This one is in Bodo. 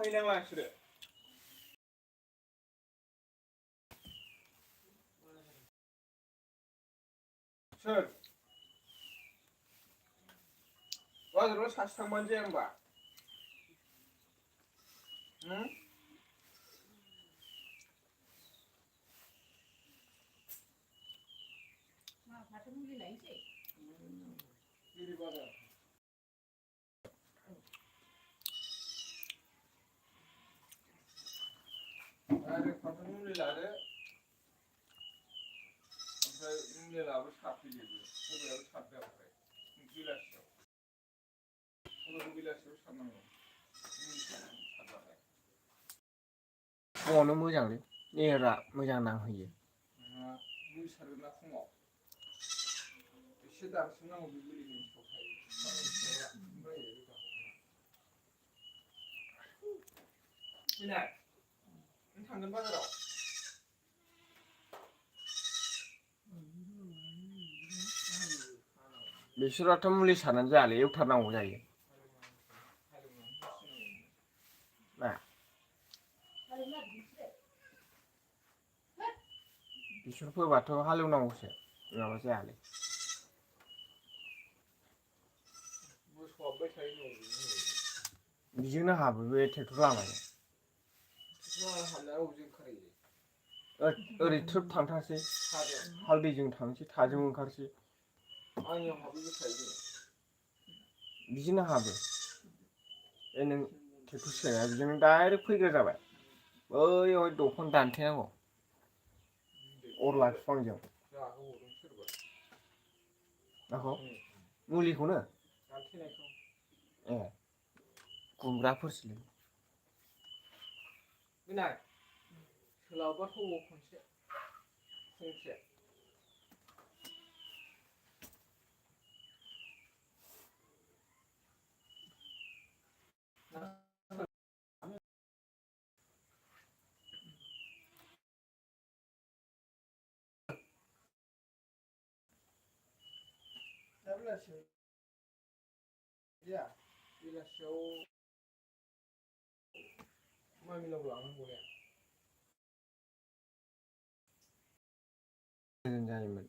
हैनांला बिसोरो सोर बाजाराव सासे थांबानो जाया होमबा फाथो मुलि लायनोसै बिरि बाजार आरो फाथो मुलि लादो ओमफ्राय मुलि लाबो साफैजोबो खबायाबो सारजाबाय गिलासआव खबाइखौ गिलासआव सारनांगौ सारजाबाय फुङावनो मोजांलै नेरा मोजां नांहैयो मुलि सारोना फुङाव एसे दानस्रोनांगौ बे मुलिखौ फैनाय नों थांगोन बाजाराव बिसोराथ' मुलि सारनानै जायालै एवथारनांगौ जायो ना बिसोर फोबाथ' हालेवनांगौसो नङाबा जायालै मोसौ हाबबाय थायो बिजोंनो हाबो बे ट्रेक्टर लामाजों हाबनाया बबेजों ओंखारहैयो ओरै ट्रोप थांथारसै हालदैजों थांसै थाजों ओंखारसै आंनियाव हाबहैबाय थायो बिजोंनो हाबो बे नों ट्रेक्टर सोनाया बिजोंनो डाइरेक्ट फैग्रा जाबाय बैयावहाय दंफां दानथेनांगौ अरला बिफांजों माखौ मुलिखौनो ए खुमब्राफोरसोलै फैनाय सोलाबबा थौ खनसे फंसे दा बेलासियाव बेलासियाव मामिनाव लांनांगौ ने मोजां जायोमोन